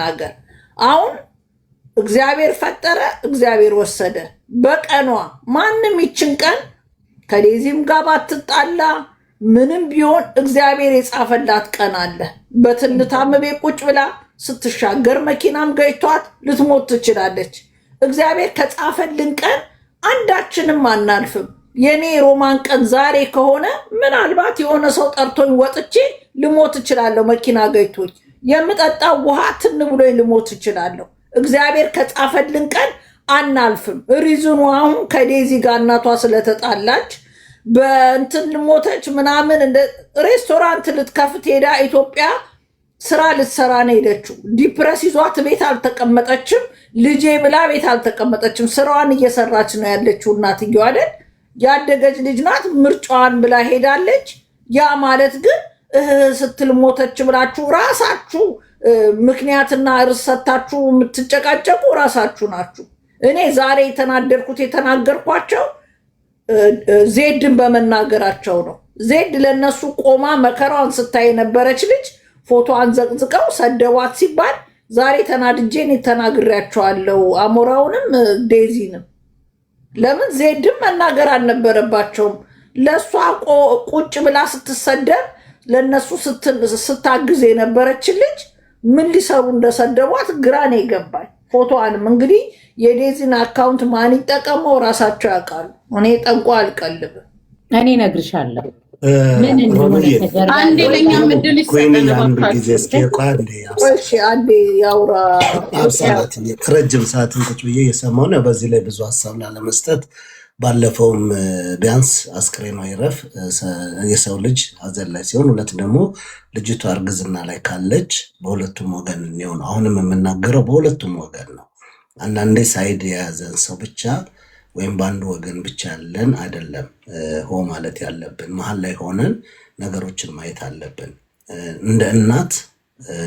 ልናገር። አሁን እግዚአብሔር ፈጠረ፣ እግዚአብሔር ወሰደ። በቀኗ ማንም ይችን ቀን ከዴዚም ጋር ባትጣላ ምንም ቢሆን እግዚአብሔር የጻፈላት ቀን አለ። በትንታም ቤት ቁጭ ብላ ስትሻገር መኪናም ገጭቷት ልትሞት ትችላለች። እግዚአብሔር ከጻፈልን ቀን አንዳችንም አናልፍም። የኔ ሮማን ቀን ዛሬ ከሆነ ምናልባት የሆነ ሰው ጠርቶኝ ወጥቼ ልሞት እችላለሁ። መኪና ገጭቶኝ የምጠጣው ውሃ ትን ብሎኝ ልሞት እችላለሁ። እግዚአብሔር ከጻፈልን ቀን አናልፍም። Reason ኑ አሁን ከዴዚ ጋር እናቷ ስለተጣላች በእንትን ሞተች ምናምን፣ እንደ ሬስቶራንት ልትከፍት ሄዳ ኢትዮጵያ ስራ ልትሰራ ነው ሄደችው። Depress ይዟት ቤት አልተቀመጠችም። ልጄ ብላ ቤት አልተቀመጠችም። ስራዋን እየሰራች ነው ያለችው። እናትየው አይደል ያደገች ልጅ ናት። ምርጫዋን ብላ ሄዳለች። ያ ማለት ግን እህ ስትል ሞተች ብላችሁ ራሳችሁ ምክንያትና እርስ ሰታችሁ የምትጨቃጨቁ ራሳችሁ ናችሁ። እኔ ዛሬ የተናደድኩት የተናገርኳቸው ዜድን በመናገራቸው ነው። ዜድ ለእነሱ ቆማ መከራዋን ስታይ የነበረች ልጅ ፎቶዋን ዘቅዝቀው ሰደቧት ሲባል ዛሬ ተናድጄ እኔ ተናግሬያቸዋለሁ። አሞራውንም ዴዚንም ለምን ዜድም መናገር አልነበረባቸውም። ለእሷ ቁጭ ብላ ስትሰደብ ለእነሱ ስታግዝ የነበረች ልጅ ምን ሊሰሩ እንደሰደቧት ግራ ነው የገባኝ። ፎቶዋንም እንግዲህ የዴዚን account ማን ይጠቀመው ራሳቸው ያውቃሉ። እኔ ጠንቋ አልቀልብም። እኔ እነግርሻለሁ ምን እንደሆነ ሮምዬ ከጀርባ። አንዴ ለእኛም እድል ኮይን ይሰጠን አንድ ጊዜ እባካችሁ። እስኪ ቆይ አንዴ። እሺ አንዴ ያውራ። አብሳላት ረጅም ሰዓትን ቁጭ ብዬ እየሰማሁ ነው። በዚህ ላይ ብዙ ሀሳብ ላለመስጠት ባለፈውም ቢያንስ አስክሬኗ ይረፍ፣ የሰው ልጅ ሀዘን ላይ ሲሆን፣ ሁለት ደግሞ ልጅቷ እርግዝና ላይ ካለች በሁለቱም ወገን ነው። አሁንም የምናገረው በሁለቱም ወገን ነው። አንዳንዴ side የያዘን ሰው ብቻ ወይም በአንዱ ወገን ብቻ ያለን አይደለም ሆ ማለት ያለብን፣ መሀል ላይ ሆነን ነገሮችን ማየት አለብን። እንደ እናት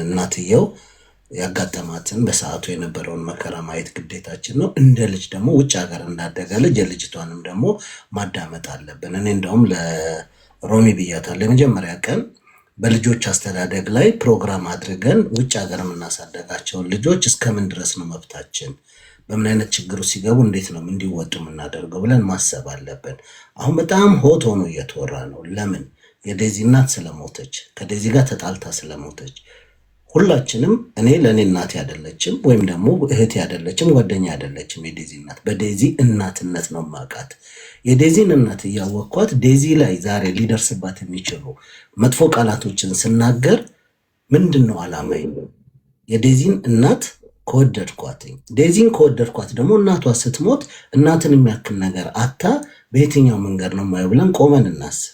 እናትየው ያጋጠማትን በሰዓቱ የነበረውን መከራ ማየት ግዴታችን ነው። እንደ ልጅ ደግሞ ውጭ ሀገር እንዳደገ ልጅ የልጅቷንም ደግሞ ማዳመጥ አለብን። እኔ እንደውም ለሮሚ ብያታለሁ። የመጀመሪያ ቀን በልጆች አስተዳደግ ላይ ፕሮግራም አድርገን ውጭ ሀገር የምናሳደጋቸውን ልጆች እስከምን ድረስ ነው መብታችን፣ በምን አይነት ችግሩ ሲገቡ እንዴት ነው እንዲወጡ የምናደርገው ብለን ማሰብ አለብን። አሁን በጣም hot ሆኖ እየተወራ ነው። ለምን? የዴዚ እናት ስለሞተች፣ ከዴዚ ጋር ተጣልታ ስለሞተች። ሁላችንም እኔ ለእኔ እናቴ አይደለችም ወይም ደግሞ እህቴ አይደለችም፣ ጓደኛ አይደለችም። የዴዚ እናት በዴዚ እናትነት ነው የማውቃት። የዴዚን እናት እያወቅኳት ዴዚ ላይ ዛሬ ሊደርስባት የሚችሉ መጥፎ ቃላቶችን ስናገር ምንድን ነው አላማዬ? የዴዚን እናት ከወደድኳት፣ ዴዚን ከወደድኳት ደግሞ እናቷ ስትሞት እናትን የሚያክል ነገር አታ በየትኛው መንገድ ነው የማየው ብለን ቆመን እናስብ።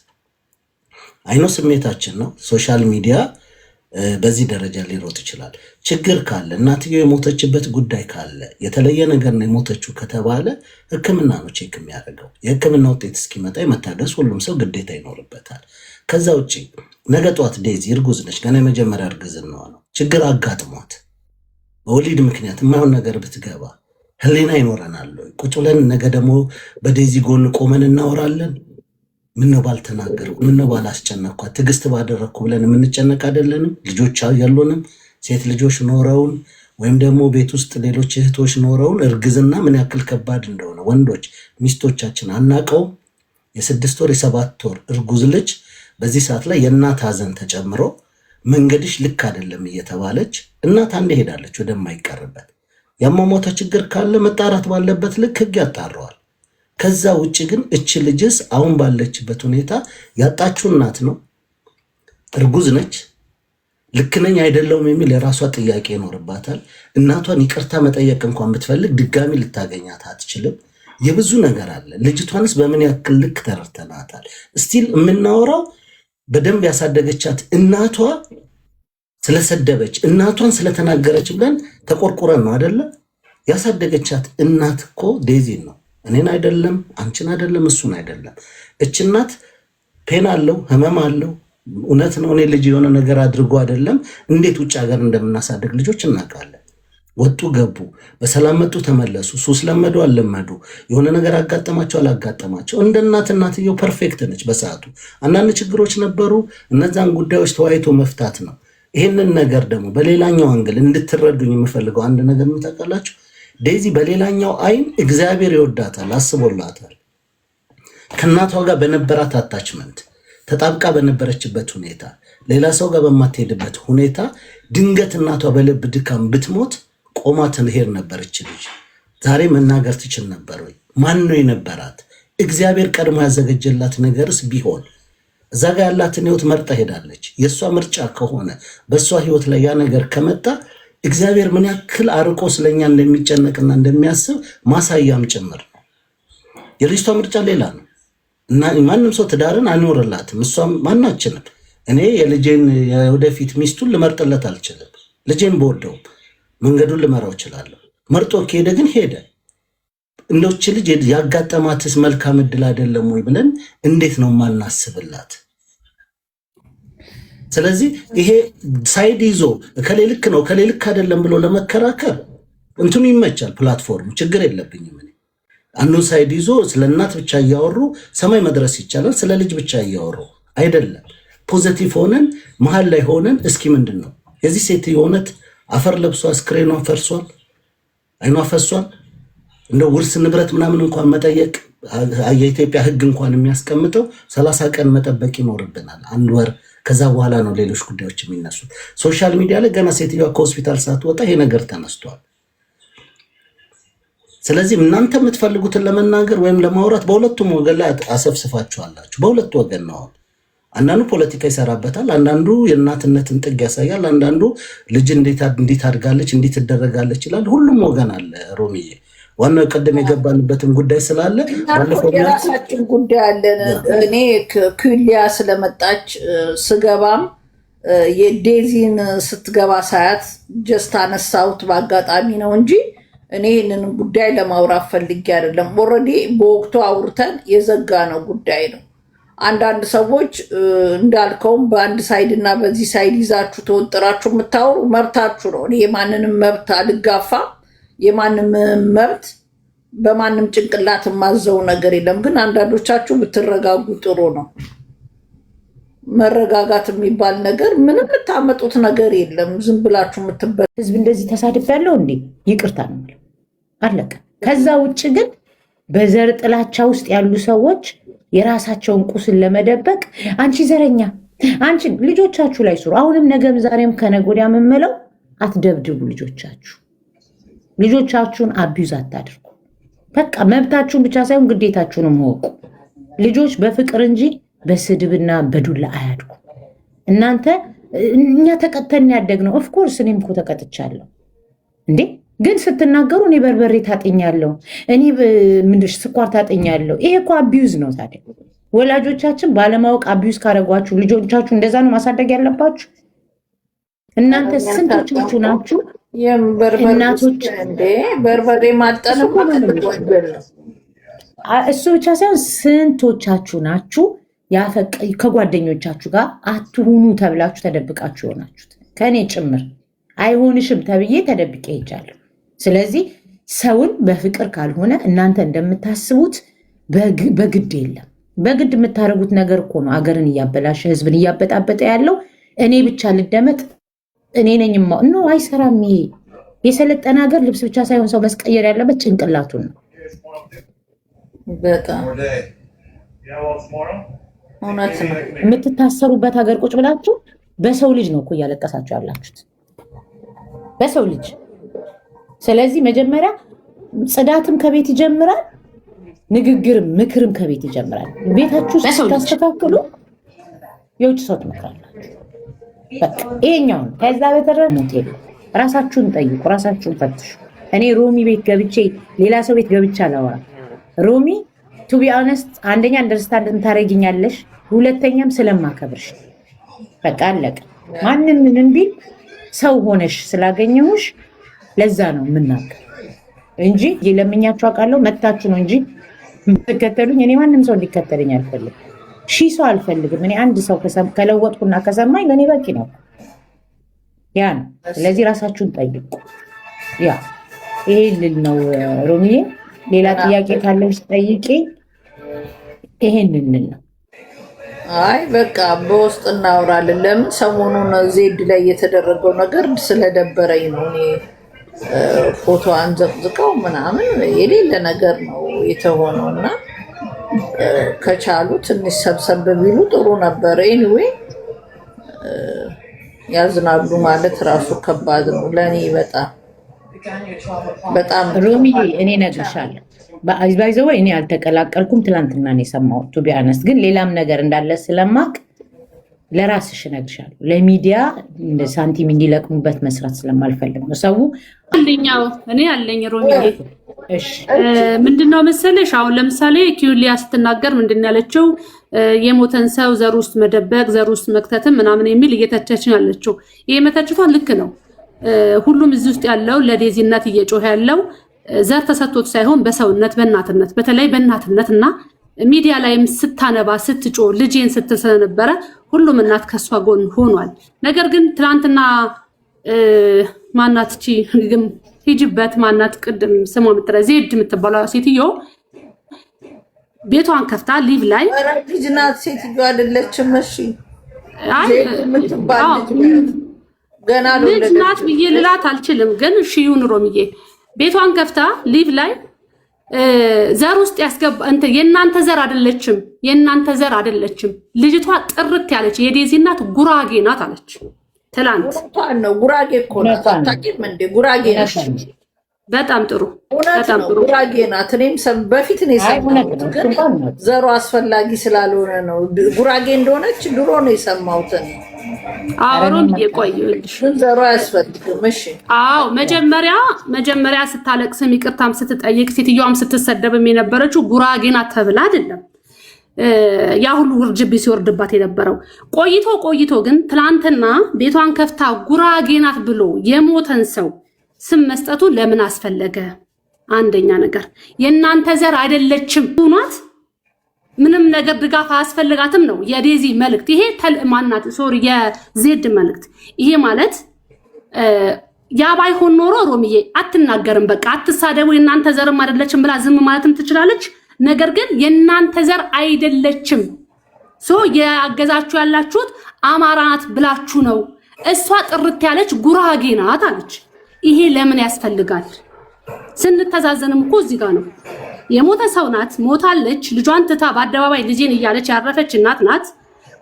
አይኖ ስሜታችን ነው። Social media በዚህ ደረጃ ሊሮጥ ይችላል። ችግር ካለ፣ እናትየው የሞተችበት ጉዳይ ካለ፣ የተለየ ነገር ነው የሞተችው ከተባለ ሕክምና ነው check የሚያደርገው። የሕክምና ውጤት እስኪመጣ የመታገስ ሁሉም ሰው ግዴታ ይኖርበታል። ከዛ ውጭ ነገ ጠዋት ዴዚ እርጉዝ ነች፣ ገና የመጀመሪያ እርግዝናዋ ነው። ችግር አጋጥሟት በወሊድ ምክንያት የማይሆን ነገር ብትገባ ህሊና ይኖረናል ወይ? ቁጭ ብለን ነገ ደግሞ በዴዚ ጎን ቆመን እናወራለን። ምነው ባልተናገርኩ፣ ምነው ባላስጨነቅኳት፣ ትዕግስት ባደረግኩ ብለን የምንጨነቅ አይደለንም? ልጆች ያሉንም ሴት ልጆች ኖረውን ወይም ደግሞ ቤት ውስጥ ሌሎች እህቶች ኖረውን እርግዝና ምን ያክል ከባድ እንደሆነ ወንዶች ሚስቶቻችን አናቀውም። የ6 ወር የ7 ወር እርጉዝ ልጅ በዚህ ሰዓት ላይ የእናት ሀዘን ተጨምሮ መንገድሽ ልክ አይደለም እየተባለች እናት አንድ ሄዳለች ወደማይቀርበት። የአሟሟቷ ችግር ካለ መጣራት ባለበት ልክ ህግ ያጣረዋል። ከዛ ውጭ ግን እች ልጅስ አሁን ባለችበት ሁኔታ ያጣችው እናት ነው፣ እርጉዝ ነች። ልክ ነኝ አይደለውም የሚል የራሷ ጥያቄ ይኖርባታል። እናቷን ይቅርታ መጠየቅ እንኳን ብትፈልግ ድጋሚ ልታገኛት አትችልም። የብዙ ነገር አለ። ልጅቷንስ በምን ያክል ልክ ተረድተናታል? Still የምናወራው በደንብ ያሳደገቻት እናቷ ስለሰደበች እናቷን ስለተናገረች ብለን ተቆርቁረን ነው አደለ? ያሳደገቻት እናት እኮ ዴዚን ነው፣ እኔን አይደለም፣ አንቺን አይደለም፣ እሱን አይደለም። እች እናት pain አለው፣ ህመም አለው። እውነት ነው። እኔ ልጅ የሆነ ነገር አድርጎ አይደለም። እንዴት ውጭ ሀገር እንደምናሳድግ ልጆች እናውቃለን። ወጡ ገቡ፣ በሰላም መጡ ተመለሱ፣ ሱስ ለመዱ አልለመዱ፣ የሆነ ነገር አጋጠማቸው አላጋጠማቸው፣ እንደ እናት እናትየው perfect ነች። በሰዓቱ አንዳንድ ችግሮች ነበሩ። እነዛን ጉዳዮች ተወያይቶ መፍታት ነው። ይህንን ነገር ደግሞ በሌላኛው angle እንድትረዱኝ የምፈልገው አንድ ነገር የምታውቃላችሁ፣ ዴዚ በሌላኛው አይን እግዚአብሔር ይወዳታል፣ አስቦላታል። ከእናቷ ጋር በነበራት attachment፣ ተጣብቃ በነበረችበት ሁኔታ፣ ሌላ ሰው ጋር በማትሄድበት ሁኔታ ድንገት እናቷ በልብ ድካም ብትሞት ቆማ ትሄድ ነበረች ልጅ። ዛሬ መናገር ትችል ነበር ወይ? ማን ነው የነበራት? እግዚአብሔር ቀድሞ ያዘጋጀላት ነገርስ ቢሆን እዛ ጋር ያላትን ህይወት መርጣ ሄዳለች። የእሷ ምርጫ ከሆነ፣ በእሷ ህይወት ላይ ያ ነገር ከመጣ እግዚአብሔር ምን ያክል አርቆ ስለኛ እንደሚጨነቅና እንደሚያስብ ማሳያም ጭምር ነው። የልጅቷ ምርጫ ሌላ ነው እና ማንም ሰው ትዳርን አይኖርላትም። እሷም ማናችንም እኔ የልጄን የወደፊት ሚስቱን ልመርጥለት አልችልም። ልጄን በወደውም መንገዱን ልመራው እችላለሁ። መርጦ ከሄደ ግን ሄደ። እንደውች ልጅ ያጋጠማትስ መልካም እድል አይደለም ወይ ብለን እንዴት ነው ማናስብላት? ስለዚህ ይሄ side ይዞ እከሌ ልክ ነው እከሌ ልክ አይደለም ብሎ ለመከራከር እንትኑ ይመቻል፣ platform ኡ ችግር የለብኝም። እኔ አንዱን side ይዞ ስለ እናት ብቻ እያወሩ ሰማይ መድረስ ይቻላል። ስለ ልጅ ብቻ እያወሩ አይደለም። Positive ሆነን መሀል ላይ ሆነን እስኪ ምንድን ነው የዚህ ሴት የእውነት አፈር ለብሷ አስክሬኗ ፈርሷል፣ አይኗ ፈሷል። እንደ ውርስ ንብረት ምናምን እንኳን መጠየቅ የኢትዮጵያ ሕግ እንኳን የሚያስቀምጠው 30 ቀን መጠበቅ ይኖርብናል፣ አንድ ወር። ከዛ በኋላ ነው ሌሎች ጉዳዮች የሚነሱት። Social media ላይ ገና ሴትዮዋ ከሆስፒታል ሳትወጣ ይሄ ነገር ተነስቷል። ስለዚህ እናንተ የምትፈልጉትን ለመናገር ወይም ለማውራት በሁለቱም ወገን ላይ አሰፍስፋችኋላችሁ። በሁለቱ ወገን ነው። አሁን አንዳንዱ ፖለቲካ ይሰራበታል፣ አንዳንዱ የእናትነትን ጥግ ያሳያል፣ አንዳንዱ ልጅ እንዴት አድጋለች እንዴት ትደረጋለች ይላል። ሁሉም ወገን አለ። ሮሚዬ፣ ዋናው ቅድም የገባንበትን ጉዳይ ስላለ ባለፈው የራሳችን ጉዳይ አለን። እኔ ኩሊያ ስለመጣች ስገባም የዴዚን ስትገባ ሳያት just አነሳሁት በአጋጣሚ ነው እንጂ እኔ ይህንን ጉዳይ ለማውራት ፈልጌ አይደለም። Already በወቅቱ አውርተን የዘጋነው ጉዳይ ነው። አንዳንድ ሰዎች እንዳልከውም በአንድ side እና በዚህ side ይዛችሁ ተወጥራችሁ የምታወሩ መብታችሁ ነው። እኔ የማንንም መብት አልጋፋም። የማንም መብት በማንም ጭንቅላት የማዘው ነገር የለም። ግን አንዳንዶቻችሁ ብትረጋጉ ጥሩ ነው። መረጋጋት የሚባል ነገር ምንም የምታመጡት ነገር የለም። ዝም ብላችሁ የምትበ ህዝብ እንደዚህ ተሳድቤያለሁ እንዴ ይቅርታ ነው የምለው፣ አለቀ። ከዛ ውጭ ግን በዘር ጥላቻ ውስጥ ያሉ ሰዎች የራሳቸውን ቁስል ለመደበቅ አንቺ ዘረኛ፣ አንቺ ልጆቻችሁ ላይ ስሩ። አሁንም ነገም ዛሬም ከነገ ወዲያ የምምለው አትደብድቡ ልጆቻችሁ። ልጆቻችሁን abuse አታድርጉ። በቃ መብታችሁን ብቻ ሳይሆን ግዴታችሁንም እወቁ። ልጆች በፍቅር እንጂ በስድብና በዱላ አያድጉ። እናንተ እኛ ተቀጥተን ያደግነው፣ of course እኔም እኮ ተቀጥቻለሁ እንዴ። ግን ስትናገሩ እኔ በርበሬ ታጠኛለሁ፣ እኔ ምንድን ስኳር ታጠኛለሁ። ይሄ እኮ abuse ነው። ታዲያ ወላጆቻችን ባለማወቅ abuse ካደረጓችሁ ልጆቻችሁ እንደዛ ነው ማሳደግ ያለባችሁ። እናንተ ስንቶቻችሁ ናችሁ እናቶች? እንዴ በርበሬ ማጠን እኮ ትልቅ ወንጀል ነው። እሱ ብቻ ሳይሆን ስንቶቻችሁ ናችሁ ከጓደኞቻችሁ ጋር አትሁኑ ተብላችሁ ተደብቃችሁ የሆናችሁት? ከእኔ ጭምር አይሆንሽም ተብዬ ተደብቄ ሄጃለሁ። ስለዚህ ሰውን በፍቅር ካልሆነ እናንተ እንደምታስቡት በግድ የለም። በግድ የምታደርጉት ነገር እኮ ነው አገርን እያበላሸ ህዝብን እያበጣበጠ ያለው። እኔ ብቻ ልደመጥ፣ እኔ ነኝ no፣ አይሰራም። ይሄ የሰለጠነ ሀገር ልብስ ብቻ ሳይሆን ሰው መስቀየር ያለበት ጭንቅላቱን ነው። በጣም እውነት ነው። የምትታሰሩበት ሀገር ቁጭ ብላችሁ በሰው ልጅ ነው እኮ እያለቀሳችሁ ያላችሁት፣ በሰው ልጅ። ስለዚህ መጀመሪያ ጽዳትም ከቤት ይጀምራል፣ ንግግርም ምክርም ከቤት ይጀምራል። ቤታችሁ ውስጥ ስታስተካክሉ የውጭ ሰው ትመክራላችሁ። በቃ ይሄኛው ነው። ከዛ በተረፈ ሞት የለም። ራሳችሁን ጠይቁ፣ ራሳችሁን ፈትሹ። እኔ ሮሚ ቤት ገብቼ ሌላ ሰው ቤት ገብቼ አላወራም። ሮሚ፣ to be honest፣ አንደኛ understand ታደርጊኛለሽ፣ ሁለተኛም ስለማከብርሽ። በቃ አለቀ። ማንም ምንም ቢል ሰው ሆነሽ ስላገኘሁሽ ለዛ ነው የምናገር እንጂ ለምኛችሁ አውቃለሁ። መታችሁ ነው እንጂ የምትከተሉኝ። እኔ ማንም ሰው እንዲከተለኝ አልፈልግም። ሺህ ሰው አልፈልግም። እኔ አንድ ሰው ከለወጥኩና ከሰማኝ ለእኔ በቂ ነው። ያ ነው። ስለዚህ ራሳችሁን ጠይቁ። ያ ይሄ ልል ነው ሮሚዬ። ሌላ ጥያቄ ካለሽ ጠይቂ። ይሄንን ነው። አይ በቃ በውስጥ እናወራለን። ለምን ሰሞኑን ዜድ ላይ የተደረገው ነገር ስለደበረኝ ነው። እኔ ፎቶ አንዘቅዝቀው ምናምን የሌለ ነገር ነው የተሆነው እና ከቻሉ ትንሽ ሰብሰብ ቢሉ ጥሩ ነበር። Anyway ያዝናሉ ማለት ራሱ ከባድ ነው ለእኔ በጣም በጣም። ሮሚ፣ እኔ እነግርሻለሁ። By the way እኔ አልተቀላቀልኩም። ትላንትና ነው የሰማሁት። To be honest ግን ሌላም ነገር እንዳለ ስለማቅ ለራስሽ እነግርሻለሁ። ለሚዲያ እንደ ሳንቲም እንዲለቅሙበት መስራት ስለማልፈልግ ነው። ሰው አለኛው እኔ አለኝ ሮሚ። እሺ። ምንድነው መሰለሽ፣ አሁን ለምሳሌ ኪዩሊያ ስትናገር ምንድን ያለችው፣ የሞተን ሰው ዘር ውስጥ መደበቅ፣ ዘር ውስጥ መክተትም ምናምን የሚል እየተቸች ነው ያለችው። ይሄ መተችቷ ልክ ነው። ሁሉም እዚህ ውስጥ ያለው ለዴዚ እናት እየጮኸ ያለው ዘር ተሰጥቶት ሳይሆን በሰውነት፣ በእናትነት፣ በተለይ በእናትነት እና ሚዲያ ላይም ስታነባ፣ ስትጮህ፣ ልጄን ስትል ስለነበረ ሁሉም እናት ከሷ ጎን ሆኗል። ነገር ግን ትናንትና ማናት እቺ ሂጅበት ማናት ቅድም ስሟ የምትለ ዜድ የምትባለው ሴትዮ ቤቷን ከፍታ live ላይ ኧረ ልጅ ናት፣ ሴትዮ አይደለችም። እሺ። አይ ዜድ የምትባል ልጅ ገና ልጅ ናት አልወለደችም። ብዬ ልላት አልችልም። ግን እሺ ይሁን ሮምዬ፣ ቤቷን ከፍታ live ላይ ዘር ውስጥ ያስገባ እንትን የእናንተ ዘር አይደለችም፣ የእናንተ ዘር አይደለችም፣ ልጅቷ ጥርት ያለች የዴዚ እናት ጉራጌ ናት አለች ትላንት። እውነቷን ነው። ጉራጌ እኮ ናት። እውነቷን ነው። አታውቂም እንዴ? ጉራጌ ነች። እውነቷን ነው። በጣም ጥሩ። እውነት በጣም ነው። ጥሩ። ጉራጌ ናት። እኔም በፊት ነው አይ እውነት የሰማሁት፣ ነው። እሱ ግን እንኳን እውነት ነው። ዘሩ አስፈላጊ ስላልሆነ ነው። ጉራጌ እንደሆነች ድሮ ነው የሰማሁት እኔ። አዎ ኧረ እኔም ሮምዬ ቆይ ይኸውልሽ። ግን ዘሩ አያስፈልግም። እሺ። አዎ፣ መጀመሪያ ስታለቅስም ይቅርታም ስትጠይቅ ሴትዮዋም ስትሰደብም የነበረችው ጉራጌ ናት ተብላ አይደለም። ያ ሁሉ ውርጅብኝ ሲወርድባት የነበረው ቆይቶ ቆይቶ ግን ትላንትና ቤቷን ከፍታ ጉራጌ ናት ብሎ የሞተን ሰው ስም መስጠቱ ለምን አስፈለገ? አንደኛ ነገር የእናንተ ዘር አይደለችም ናት፣ ምንም ነገር ድጋፍ አያስፈልጋትም ነው የዴዚ መልእክት። ይሄ ማናት፣ sorry፣ የዜድ መልእክት። ይሄ ማለት ያ ባይሆን ኖሮ ሮምዬ አትናገርም። በቃ አትሳደቡ፣ የእናንተ ዘርም አይደለችም ብላ ዝም ማለትም ትችላለች። ነገር ግን የእናንተ ዘር አይደለችም፣ so ያገዛችሁ ያላችሁት አማራ ናት ብላችሁ ነው። እሷ ጥርት ያለች ጉራጌ ናት አለች። ይሄ ለምን ያስፈልጋል? ስንተዛዘንም እኮ እዚህ ጋር ነው። የሞተ ሰው ናት፣ ሞታለች። ልጇን ትታ በአደባባይ ልጄን እያለች ያረፈች እናት ናት።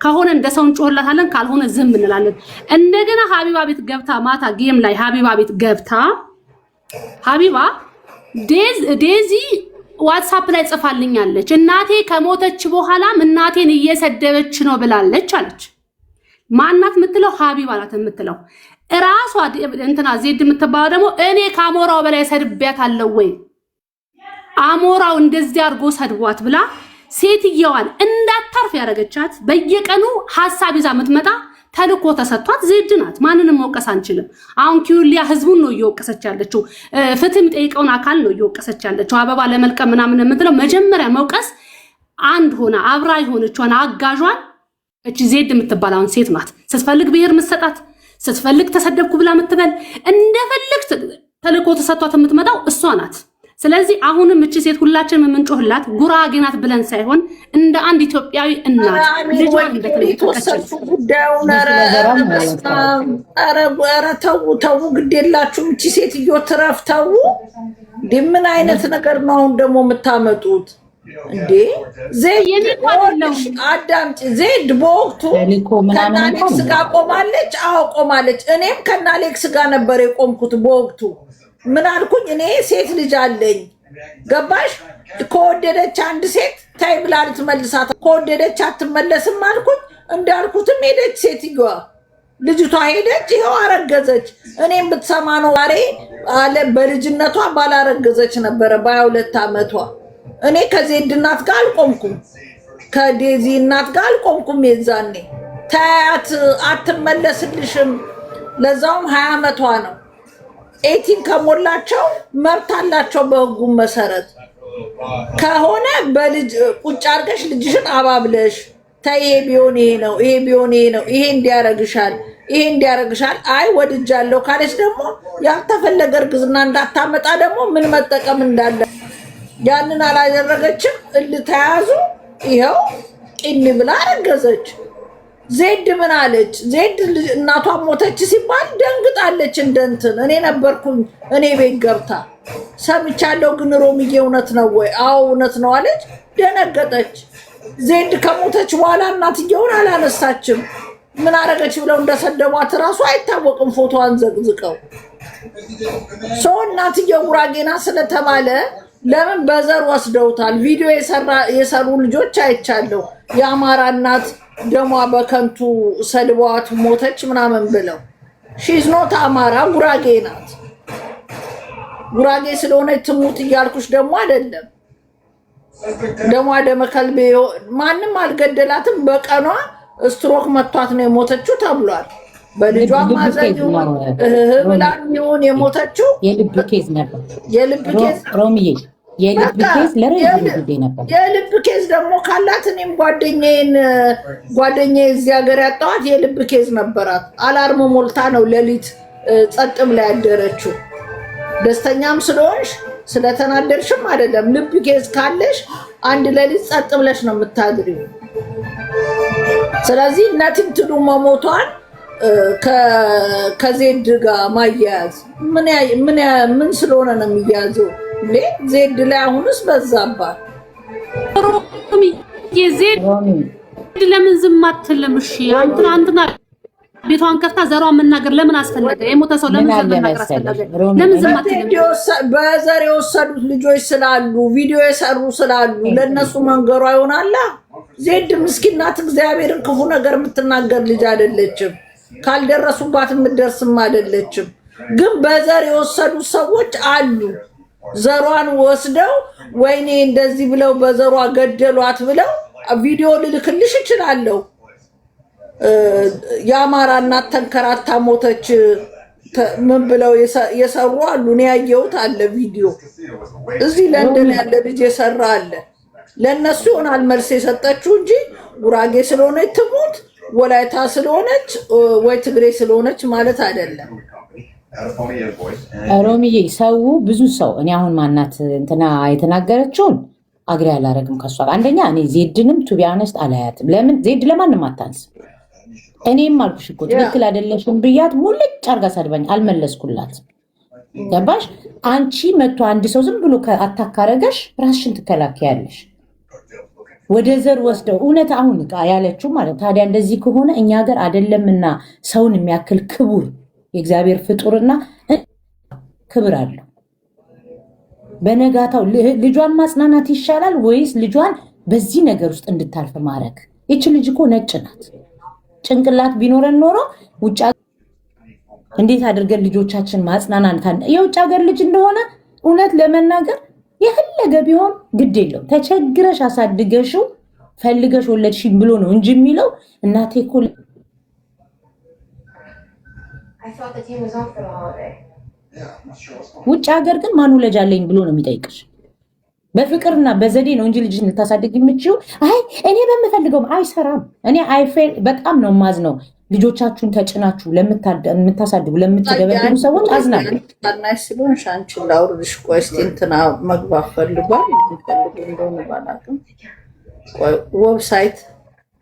ከሆነ እንደ ሰው እንጮህላታለን፣ ካልሆነ ዝም እንላለን። እንደገና ሀቢባ ቤት ገብታ ማታ game ላይ ሀቢባ ቤት ገብታ ሀቢባ ዴዚ WhatsApp ላይ ጽፋልኛለች፣ እናቴ ከሞተች በኋላም እናቴን እየሰደበች ነው ብላለች አለች። ማናት የምትለው? ሀቢባ ናት የምትለው። እራሷ እንትና ዜድ የምትባለው ደግሞ እኔ ከአሞራው በላይ ሰድቤያታለሁ ወይ፣ አሞራው እንደዚህ አድርጎ ሰድቧት ብላ ሴትየዋን እንዳታርፍ ያደረገቻት፣ በየቀኑ ሀሳብ ይዛ የምትመጣ ተልኮ ተሰጥቷት ዜድ ናት። ማንንም መውቀስ አንችልም። አሁን ኪዩሊያ ህዝቡን ነው እየወቀሰች ያለችው። ፍትህ የሚጠይቀውን አካል ነው እየወቀሰች ያለችው። አበባ ለመልቀም ምናምን የምትለው መጀመሪያ መውቀስ አንድ ሆና አብራ የሆነችዋን አጋዧን እቺ ዜድ የምትባለውን ሴት ናት። ስትፈልግ ብሔር ምትሰጣት፣ ስትፈልግ ተሰደብኩ ብላ የምትበል፣ እንደፈልግ ተልኮ ተሰጥቷት የምትመጣው እሷ ናት። ስለዚህ አሁንም እቺ ሴት ሁላችንም የምንጮህላት ጉራጌ ናት ብለን ሳይሆን እንደ አንድ ኢትዮጵያዊ እናት ልጇን እንደተነጠቀች ጉዳዩን። ኧረ ተው ተው፣ ግድ የላችሁም። እቺ ሴትዮ ትረፍ፣ ተው። እንዴ ምን አይነት ነገር ነው አሁን ደግሞ የምታመጡት? እንዴ ዜድ፣ አዳምጪ። ዜድ በወቅቱ ከናሌክስ ጋር ቆማለች። አዎ ቆማለች። እኔም ከናሌክስ ጋር ነበር የቆምኩት በወቅቱ። ምን አልኩኝ? እኔ ሴት ልጅ አለኝ። ገባሽ? ከወደደች አንድ ሴት ታይ ብላ ልትመልሳት፣ ከወደደች አትመለስም አልኩኝ። እንዳልኩትም ሄደች ሴትዮዋ፣ ልጅቷ ሄደች፣ ይኸው አረገዘች። እኔም ብትሰማ ነው ዛሬ አለ በልጅነቷ ባላረገዘች ነበረ በ22 ዓመቷ። እኔ ከዜድ እናት ጋር አልቆምኩም፣ ከዴዚ እናት ጋር አልቆምኩም። የዛኔ ታያት አትመለስልሽም። ለዛውም 20 ዓመቷ ነው። 18 ከሞላቸው መብት አላቸው በህጉም መሰረት። ከሆነ በልጅ ቁጭ አድርገሽ ልጅሽን አባብለሽ ተይ፣ ይሄ ቢሆን ይሄ ነው፣ ይሄ ቢሆን ይሄ ነው፣ ይሄ እንዲያረግሻል፣ ይሄ እንዲያረግሻል። አይ ወድጃለሁ ካለች ደግሞ ያልተፈለገ እርግዝና እንዳታመጣ ደግሞ ምን መጠቀም እንዳለ ያንን አላደረገችም። እልህ ተያዙ። ይኸው ቂል ብላ አረገዘች። ዜድ ምን አለች? ዜድ እናቷ ሞተች ሲባል ደንግጣለች። እንደንትን እኔ ነበርኩኝ፣ እኔ ቤት ገብታ ሰምቻለሁ፣ ግን ሮምዬ እውነት ነው ወይ? አዎ እውነት ነው አለች። ደነገጠች። ዜድ ከሞተች በኋላ እናትየውን አላነሳችም። ምን አረገች ብለው እንደሰደቧት እራሱ አይታወቅም። ፎቶዋን ዘቅዝቀው ሰው እናትየው ጉራጌና ስለተባለ ለምን በዘር ወስደውታል? ቪዲዮ የሰሩ ልጆች አይቻለሁ። የአማራ እናት ደሟ በከንቱ ሰድቧት ሞተች ምናምን ብለው። She's not አማራ፣ ጉራጌ ናት። ጉራጌ ስለሆነች ትሙት እያልኩሽ ደግሞ አይደለም። ደሟ ደመ ከልቤ፣ ማንም አልገደላትም። በቀኗ ስትሮክ መቷት ነው የሞተችው ተብሏል። በልጇ ማዘን ይሁን እህህ ብላ ይሁን የሞተችው። የልብ case ነበር። የልብ case። ሮሚዬ፣ የልብ case ለረጅም ጊዜ ነበር። የልብ case ደግሞ ካላት እኔም ጓደኛዬ እዚህ ሀገር ያጣኋት የልብ case ነበራት። Alarm ሞልታ ነው ሌሊት ጸጥ ብላ ያደረችው። ደስተኛም ስለሆንሽ ስለተናደድሽም አይደለም። ልብ case ካለሽ አንድ ሌሊት ጸጥ ብለሽ ነው የምታድሪው። ስለዚህ nothing to do መሞቷን ከዜድ ጋር ማያያዝ ምን ስለሆነ ነው የሚያዘው? ዜድ ላይ አሁንስ በዛባት። ዜድ ለምን ዝም አትልም? እሺ ትናንትና ቤቷን ከፍታ ዘሯን መናገር ለምን አስፈለገ? የሞተ ሰው ለምን ዘር መናገር አስፈለገ? ለምን ዝም አትልም? በዘር የወሰዱት ልጆች ስላሉ፣ ቪዲዮ የሰሩ ስላሉ ለእነሱ መንገሯ ይሆናላ። ዜድ ምስኪን ናት። እግዚአብሔርን ክፉ ነገር የምትናገር ልጅ አይደለችም። ካልደረሱባት የምትደርስም አይደለችም። ግን በዘር የወሰዱት ሰዎች አሉ። ዘሯን ወስደው ወይኔ እንደዚህ ብለው በዘሯ ገደሏት ብለው ቪዲዮ ልልክልሽ እችላለሁ። የአማራ እናት ተንከራታ ሞተች ምን ብለው የሰሩ አሉ። እኔ ያየሁት አለ ቪዲዮ፣ እዚህ ለንደን ያለ ልጅ የሰራ አለ። ለእነሱ ይሆናል መልስ የሰጠችው እንጂ ጉራጌ ስለሆነች ትሙት፣ ወላይታ ስለሆነች ወይ ትግሬ ስለሆነች ማለት አይደለም። ሮሚዬ፣ ሰው ብዙ ሰው እኔ አሁን ማናት እንትና የተናገረችውን agree አላረግም ከሷ ጋር። አንደኛ እኔ ዜድንም to be honest አላያትም። ለምን ዜድ ለማንም አታንስ። እኔም አልኩሽ እኮ ትክክል አይደለሽም ብያት ሙልጭ አርጋ ሰድባኝ አልመለስኩላት። ገባሽ? አንቺ መቶ አንድ ሰው ዝም ብሎ attack ካረገሽ ራስሽን ትከላከያለሽ። ወደ ዘር ወስደው እውነት አሁን ያለችው ማለት ታዲያ እንደዚህ ከሆነ እኛ ሀገር አይደለምና ሰውን የሚያክል ክቡር የእግዚአብሔር ፍጡርና ክብር አለው። በነጋታው ልጇን ማጽናናት ይሻላል ወይስ ልጇን በዚህ ነገር ውስጥ እንድታልፍ ማድረግ? ይች ልጅ እኮ ነጭ ናት። ጭንቅላት ቢኖረን ኖሮ ውጭ እንዴት አድርገን ልጆቻችን ማጽናናት፣ የውጭ ሀገር ልጅ እንደሆነ እውነት ለመናገር የፈለገ ቢሆን ግድ የለውም። ተቸግረሽ አሳድገሽው ፈልገሽ ወለድሽኝ ብሎ ነው እንጂ የሚለው እናቴ እኮ I thought the team was off for the holiday. ውጭ ሀገር ግን ማን ውለጅ አለኝ ብሎ ነው የሚጠይቅሽ። በፍቅርና በዘዴ ነው እንጂ ልጅሽን ልታሳድግ የምትችይው። አይ እኔ በምፈልገውም አይሰራም። እኔ I feel በጣም ነው የማዝነው። ልጆቻችሁን ተጭናችሁ ለምታሳድጉ ለምትደበድቡ ሰዎች አዝናለሁ። ታናሽ ስለሆንሽ አንቺን ላውርድሽ። ቆይ እስኪ እንትና መግባት ፈልጓል። ፈልጉ እንደሆነ ባላውቅም፣ ቆይ website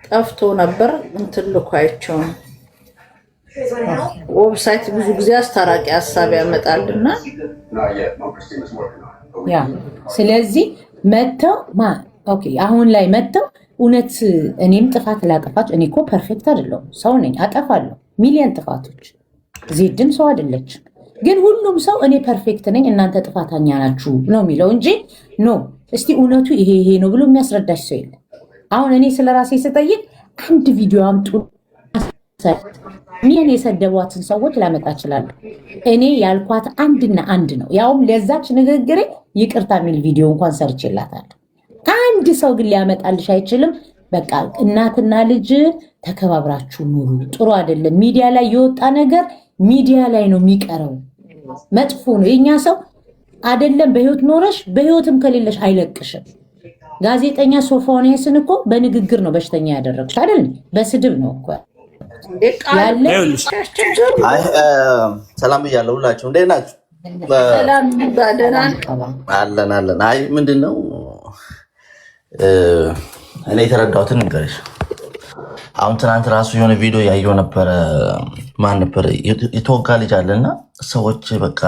ጠፍቶ ነበር። እንትን ልኮ አይቼው ነው። You guys want to help? Website ብዙ ጊዜ አስታራቂ ሀሳብ ያመጣልና። Yeah፣ ስለዚህ መጥተው okay፣ አሁን ላይ መጥተው እውነት እኔም ጥፋት ላጠፋች፣ እኔ እኮ perfect አይደለሁም፣ ሰው ነኝ፣ አጠፋለሁ ሚሊየን ጥፋቶች። ዜድም ሰው አይደለችም። ግን ሁሉም ሰው እኔ perfect ነኝ እናንተ ጥፋተኛ ናችሁ ነው የሚለው እንጂ no እስቲ እውነቱ ይሄ ይሄ ነው ብሎ የሚያስረዳሽ ሰው የለም። አሁን እኔ ስለ ራሴ ስጠይቅ አንድ ቪዲዮ አምጡ፣ እኔን የሰደቧትን ሰዎች ላመጣ እችላለሁ። እኔ ያልኳት አንድና አንድ ነው። ያውም ለዛች ንግግሬ ይቅርታ የሚል ቪዲዮ እንኳን ሰርቼላታለሁ። አንድ ሰው ግን ሊያመጣልሽ አይችልም። በቃ እናትና ልጅ ተከባብራችሁ ኑሩ። ጥሩ አይደለም። ሚዲያ ላይ የወጣ ነገር ሚዲያ ላይ ነው የሚቀረው። መጥፎ ነው። የኛ ሰው አይደለም በህይወት ኖረሽ በህይወትም ከሌለሽ አይለቅሽም። ጋዜጠኛ ሶፎንያስን እኮ በንግግር ነው በሽተኛ ያደረግሽ አይደል? በስድብ ነው እኮ እንዴ ቃል ያለ ይኸውልሽ ያስቸግሩ። አይ ሰላም ብያለሁ። ሁላችሁ እንዴት ናችሁ? ሰላም፣ ደህና ነህ? አለን አለን። አይ ምንድን ነው እኔ የተረዳሁትን ንገርሽ። አሁን ትናንት ራሱ የሆነ ቪዲዮ ያየው ነበረ። ማን ነበረ የተወጋ ልጅ አለ እና ሰዎች በቃ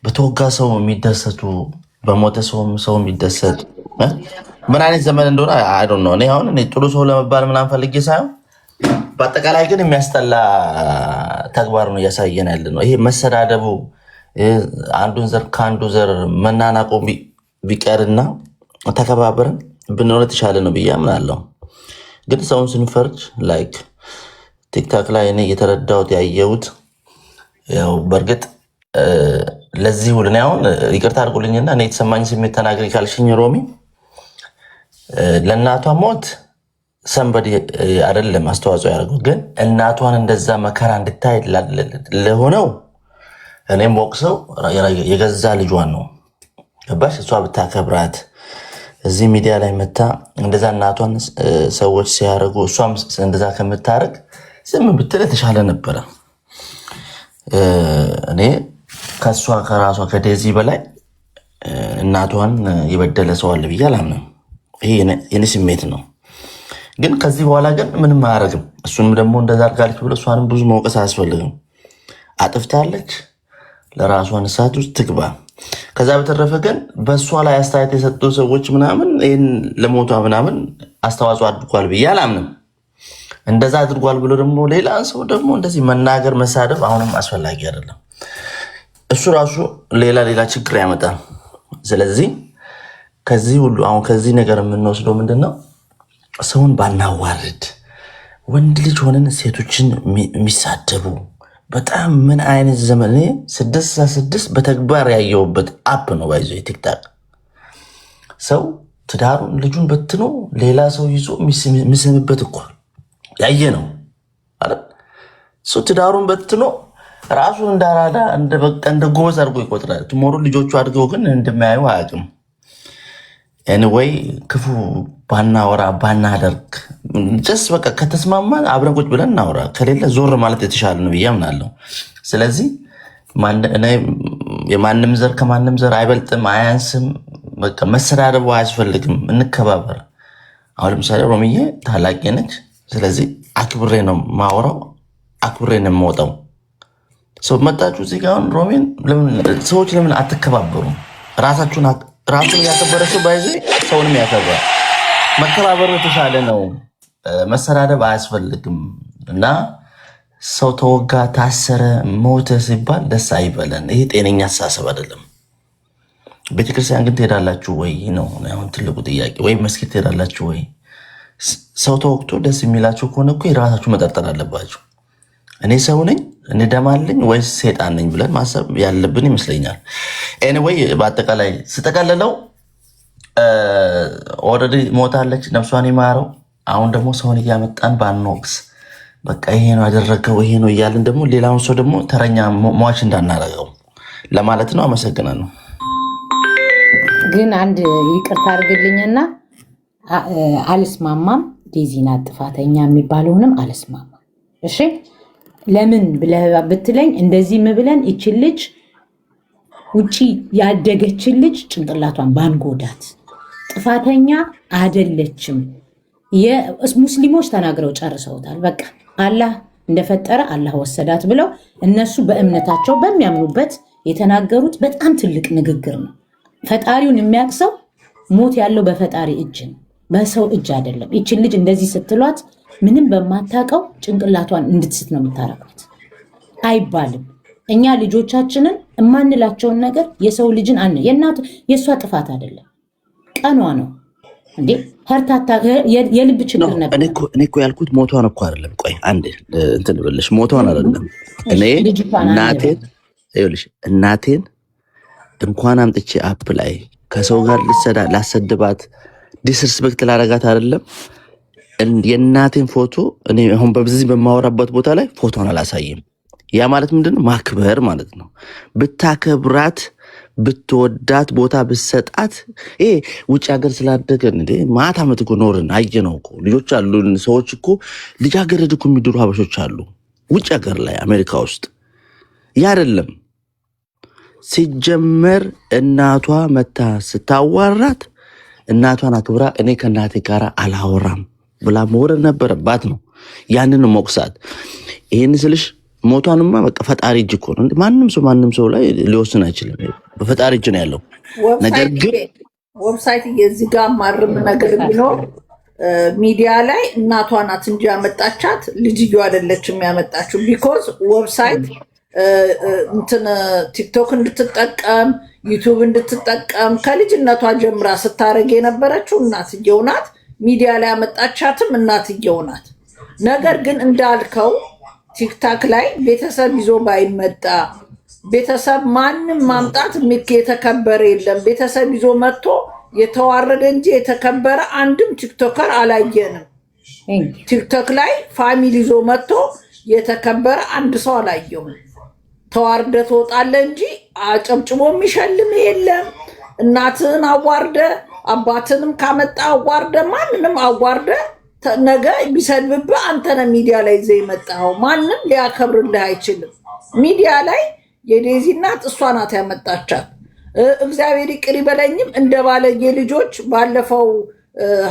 በተወጋ ሰው የሚደሰቱ፣ በሞተ ሰው የሚደሰት ምን አይነት ዘመን እንደሆነ I don't know። እኔ አሁን እኔ ጥሩ ሰው ለመባል ምናምን ፈልጌ ሳይሆን በአጠቃላይ ግን የሚያስጠላ ተግባር ነው እያሳየን ያለ ነው። ይሄ መሰዳደቡ፣ አንዱን ዘር ከአንዱ ዘር መናናቁ ቢቀርና ተከባብረን ብንሆን የተሻለ ነው ብዬ አምናለሁ። ግን ሰውን ስንፈርጅ like ቲክቶክ ላይ እኔ የተረዳሁት ያየሁት ያው በእርግጥ ለዚህ ሁሉ እኔ አሁን ይቅርታ አድርጉልኝና እኔ የተሰማኝ ስሜት ተናግሪ ካልሽኝ ሮሚ፣ ለእናቷ ሞት somebody አይደለም አስተዋጽኦ ያደርጉት፣ ግን እናቷን እንደዛ መከራ እንድታይ ለሆነው እኔም ወቅሰው የገዛ ልጇን ነው። ገባሽ? እሷ ብታከብራት እዚህ ሚዲያ ላይ መታ እንደዛ እናቷን ሰዎች ሲያደርጉ እሷም እንደዛ ከምታደርግ ዝም ብትል የተሻለ ነበረ። እኔ ከእሷ ከራሷ ከዴዚ በላይ እናቷን የበደለ ሰው አለ ብዬ አላምንም። ይሄ የኔ ስሜት ነው። ግን ከዚህ በኋላ ግን ምንም አያደርግም። እሱንም ደግሞ እንደዛ አድርጋለች ብሎ እሷንም ብዙ መውቀስ አያስፈልግም። አጥፍታለች፣ ለራሷ ንስሐ ውስጥ ትግባ። ከዛ በተረፈ ግን በእሷ ላይ አስተያየት የሰጡ ሰዎች ምናምን ይህን ለሞቷ ምናምን አስተዋጽኦ አድርጓል ብዬ አላምንም። እንደዛ አድርጓል ብሎ ደግሞ ሌላ ሰው ደግሞ እንደዚህ መናገር መሳደብ አሁንም አስፈላጊ አይደለም። እሱ ራሱ ሌላ ሌላ ችግር ያመጣል። ስለዚህ ከዚህ ሁሉ አሁን ከዚህ ነገር የምንወስደው ምንድን ነው? ሰውን ባናዋርድ፣ ወንድ ልጅ ሆነን ሴቶችን የሚሳደቡ በጣም ምን አይነት ዘመን፣ 666 በተግባር ያየሁበት app ነው። By the way ቲክቶክ ሰው ትዳሩን ልጁን በትኖ ሌላ ሰው ይዞ የሚስምበት እኮ ያየ ነው አይደል? ሰው ትዳሩን በትኖ ራሱን እንዳራዳ እንደ በቃ እንደ ጎበዝ አድርጎ ይቆጥራል። Tomorrow ልጆቹ አድገው ግን እንደሚያዩ አያውቅም። Anyway ክፉ ባናወራ ባናደርግ፣ just በቃ ከተስማማን አብረን ቁጭ ብለን እናውራ፣ ከሌለ ዞር ማለት የተሻለ ነው ብዬ አምናለሁ። ስለዚህ የማንም ዘር ከማንም ዘር አይበልጥም አያንስም። በቃ መሰዳደቡ አያስፈልግም። እንከባበር። አሁን ለምሳሌ ሮምዬ ታላቄ ነች። ስለዚህ አክብሬ ነው ማወራው፣ አክብሬ ነው የምወጣው። ሰው መጣችሁ እዚህ ጋር አሁን ሮሜን ሰዎች ለምን አትከባበሩም? ራሳችሁን ራሱን ያከበረ ሰው by the way ሰውንም ያከብራል። መከባበሩ የተሻለ ነው። መሰዳደብ አያስፈልግም እና ሰው ተወጋ፣ ታሰረ፣ ሞተ ሲባል ደስ አይበለን። ይሄ ጤነኛ አስተሳሰብ አይደለም። ቤተክርስቲያን ግን ትሄዳላችሁ ወይ ነው አሁን ትልቁ ጥያቄ። ወይ መስጊድ ትሄዳላችሁ ወይ? ሰው ተወግቶ ደስ የሚላችሁ ከሆነ እኮ የራሳችሁ መጠርጠር አለባችሁ። እኔ ሰው ነኝ፣ እኔ ደም አለኝ ወይስ ሴጣን ነኝ ብለን ማሰብ ያለብን ይመስለኛል። Anyway በአጠቃላይ ስጠቀልለው already ሞታለች፣ ነፍሷን ይማረው። አሁን ደግሞ ሰውን እያመጣን ባንወቅስ፣ በቃ ይሄ ነው ያደረገው ይሄ ነው እያልን ደግሞ ሌላውን ሰው ደግሞ ተረኛ ሟች እንዳናረገው ለማለት ነው። አመሰግናለሁ። ግን አንድ ይቅርታ አድርግልኝና አልስማማም። ዴዚ ናት ጥፋተኛ የሚባለውንም አልስማማም። እሺ ለምን ብለህ ብትለኝ እንደዚህም ብለን ይችን ልጅ ውጪ ያደገችን ልጅ ጭንቅላቷን ባንጎዳት፣ ጥፋተኛ አደለችም። ሙስሊሞች ተናግረው ጨርሰውታል። በቃ አላህ እንደፈጠረ አላህ ወሰዳት ብለው እነሱ በእምነታቸው በሚያምኑበት የተናገሩት በጣም ትልቅ ንግግር ነው። ፈጣሪውን የሚያውቅ ሰው ሞት ያለው በፈጣሪ እጅ ነው፣ በሰው እጅ አይደለም። ይችን ልጅ እንደዚህ ስትሏት ምንም በማታውቀው ጭንቅላቷን እንድትስት ነው የምታረጓት። አይባልም። እኛ ልጆቻችንን የማንላቸውን ነገር የሰው ልጅን አን የእናቱ የእሷ ጥፋት አይደለም፣ ቀኗ ነው እንዴ heart attack የልብ ችግር ነበር። እኔ እኮ ያልኩት ሞቷን እኮ አይደለም። ቆይ አንዴ እንትን ልበልሽ፣ ሞቷን አይደለም። እኔ እናቴን ይኸውልሽ፣ እናቴን እንኳን አምጥቼ app ላይ ከሰው ጋር ልሰዳ ላሰድባት disrespect ላረጋት አይደለም። የእናቴን ፎቶ እኔ አሁን በዚህ በማወራበት ቦታ ላይ ፎቶን አላሳይም። ያ ማለት ምንድን ነው? ማክበር ማለት ነው። ብታከብራት፣ ብትወዳት፣ ቦታ ብትሰጣት፣ ይሄ ውጭ ሀገር ስላደገን እንዴ ማት ዓመት እኮ ኖርን፣ አየነው እኮ ልጆች አሉን። ሰዎች እኮ ልጃገረድ እኮ የሚድሩ ሀበሾች አሉ ውጭ ሀገር ላይ አሜሪካ ውስጥ። ያ አይደለም ሲጀመር እናቷ መታ ስታዋራት እናቷን አክብራ እኔ ከእናቴ ጋር አላወራም ብላ መውረድ ነበረባት ነው። ያንን መቁሳት ይህን ስልሽ ሞቷንማ በቃ ፈጣሪ እጅ እኮ ነው። ማንም ሰው ላይ ሊወስን አይችልም። በፈጣሪ እጅ ነው ያለው ነገር ግን website የዚህ ጋር ማርም ነገር ቢኖር ሚዲያ ላይ እናቷ ናት እንጂ ያመጣቻት ልጅየው አይደለችም ያመጣችው። Because website እንትን ቲክቶክ እንድትጠቀም፣ ዩቱብ እንድትጠቀም ከልጅነቷ ጀምራ ስታደርግ የነበረችው እናትየው ናት። ሚዲያ ላይ ያመጣቻትም እናትየው ናት። ነገር ግን እንዳልከው ቲክታክ ላይ ቤተሰብ ይዞ ባይመጣ፣ ቤተሰብ ማንም ማምጣት የተከበረ የለም። ቤተሰብ ይዞ መጥቶ የተዋረደ እንጂ የተከበረ አንድም TikToker አላየንም። ቲክቶክ ላይ family ይዞ መጥቶ የተከበረ አንድ ሰው አላየሁም። ተዋርደ ትወጣለህ እንጂ አጨብጭቦ የሚሸልም የለም። እናትህን አዋርደ፣ አባትንም ካመጣ አዋርደ፣ ማንንም አዋርደ ነገ ቢሰድብብህ አንተ ነህ ሚዲያ ላይ ይዘህ የመጣኸው። ማንም ሊያከብርልህ አይችልም። ሚዲያ ላይ የዴዚ እናት እሷ ናት ያመጣቻት። እግዚአብሔር ይቅር ይበለኝም እንደ ባለጌ ልጆች ባለፈው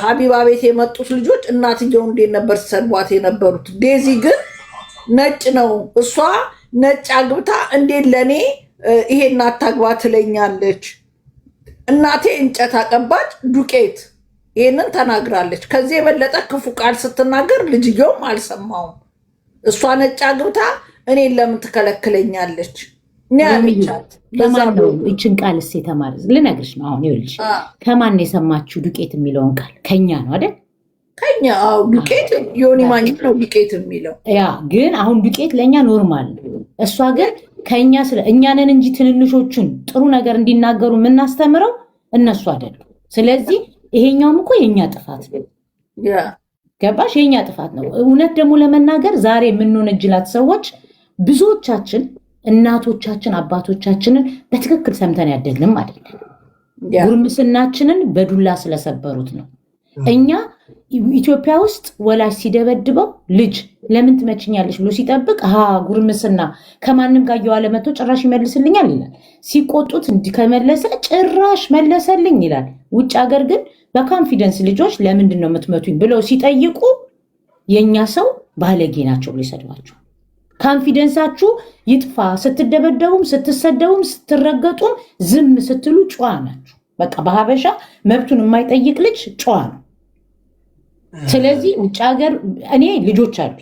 ሀቢባ ቤት የመጡት ልጆች እናትየው እንዴት ነበር ሲሰድቧት የነበሩት? ዴዚ ግን ነጭ ነው፣ እሷ ነጭ አግብታ እንዴት ለእኔ ይሄን አታግባ ትለኛለች? እናቴ እንጨት አቀባጭ ዱቄት፣ ይሄንን ተናግራለች። ከዚህ የበለጠ ክፉ ቃል ስትናገር ልጅየውም አልሰማውም። እሷ ነጭ አግብታ እኔን ለምን ትከለክለኛለች? እኔ ያለቻት በዛ ከማን ነው ይችን ቃልስ የተማረ? ልነግርሽ ነው አሁን። ይኸውልሽ፣ ከማን ነው የሰማችሁ ዱቄት የሚለውን ቃል? ከኛ ነው አይደል? ከኛ፣ አዎ። ዱቄት ዮኒ ማኛ ነው ዱቄት የሚለው። Yeah፣ ግን አሁን ዱቄት ለእኛ normal ነው። እሷ ግን ከኛ ስለ እኛንን እንጂ ትንንሾቹን ጥሩ ነገር እንዲናገሩ የምናስተምረው እነሱ አይደሉም። ስለዚህ ይሄኛውም እኮ የእኛ ጥፋት ነው። ገባሽ? የእኛ ጥፋት ነው። እውነት ደግሞ ለመናገር ዛሬ የምንወነጅላት ሰዎች ብዙዎቻችን እናቶቻችን አባቶቻችንን በትክክል ሰምተን ያደግንም አይደለም። ጉርምስናችንን በዱላ ስለሰበሩት ነው። እኛ ኢትዮጵያ ውስጥ ወላጅ ሲደበድበው ልጅ ለምን ትመችኛለሽ ብሎ ሲጠብቅ ጉርምስና ከማንም ጋር እየዋለ መጥቶ ጭራሽ ይመልስልኛል ይላል። ሲቆጡት እንዲህ ከመለሰ ጭራሽ መለሰልኝ ይላል። ውጭ ሀገር ግን በ confidence ልጆች ለምንድን ነው የምትመቱኝ ብለው ሲጠይቁ የእኛ ሰው ባለጌ ናቸው ብሎ ይሰድባቸው። Confidence ኣችሁ ይጥፋ። ስትደበደቡም፣ ስትሰደቡም፣ ስትረገጡም ዝም ስትሉ ጨዋ ናችሁ። በቃ በሀበሻ መብቱን የማይጠይቅ ልጅ ጨዋ ነው። ስለዚህ ውጭ ሀገር እኔ ልጆች አሉ።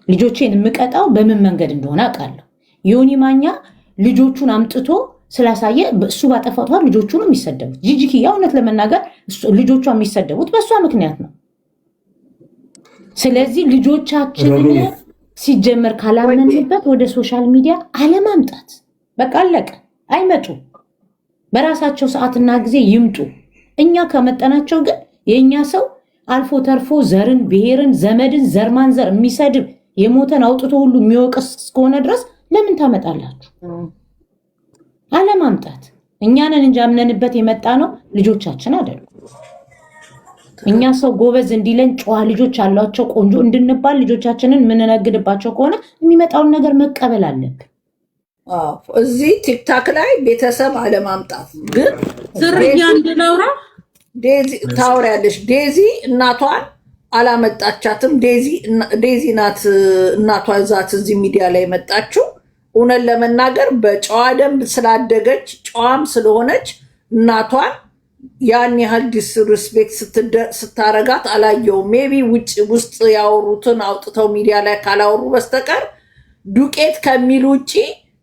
ልጆቼን የምቀጣው በምን መንገድ እንደሆነ አውቃለሁ። ዮኒ ማኛ ልጆቹን አምጥቶ ስላሳየ እሱ ባጠፋው ጥፋት ልጆቹ ነው የሚሰደቡት። ጂጂ ኪያ እውነት ለመናገር ልጆቿ የሚሰደቡት በእሷ ምክንያት ነው። ስለዚህ ልጆቻችንን ሲጀመር ካላመንበት ወደ social media አለማምጣት፣ በቃ አለቀ። አይመጡም። በራሳቸው ሰዓትና ጊዜ ይምጡ። እኛ ከመጠናቸው ግን የእኛ ሰው አልፎ ተርፎ ዘርን፣ ብሔርን፣ ዘመድን፣ ዘር ማንዘር የሚሰድብ፣ የሞተን አውጥቶ ሁሉ የሚወቅስ እስከሆነ ድረስ ለምን ታመጣላችሁ? አለማምጣት። እኛንን እንጂ አምነንበት የመጣ ነው፣ ልጆቻችን አይደሉም። እኛ ሰው ጎበዝ እንዲለን፣ ጨዋ ልጆች አሏቸው ቆንጆ እንድንባል ልጆቻችንን የምንነግድባቸው ከሆነ የሚመጣውን ነገር መቀበል አለብን። እዚህ ቲክታክ ላይ ቤተሰብ አለማምጣት ግን ዝርያ እንድናውራ። ዴዚ ታወሪያለሽ። ዴዚ እናቷን አላመጣቻትም። ዴዚ ናት እናቷ ዛት እዚህ ሚዲያ ላይ የመጣችው። እውነት ለመናገር በጨዋ ደንብ ስላደገች፣ ጨዋም ስለሆነች እናቷን ያን ያህል disrespect ስታረጋት አላየውም። Maybe ውጭ ውስጥ ያወሩትን አውጥተው ሚዲያ ላይ ካላወሩ በስተቀር ዱቄት ከሚል ውጭ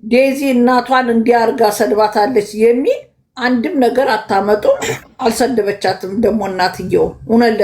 ዴዚ እናቷን እንዲያርጋ ሰድባታለች የሚል አንድም ነገር አታመጡም። አልሰደበቻትም ደግሞ እናትየው እውነት።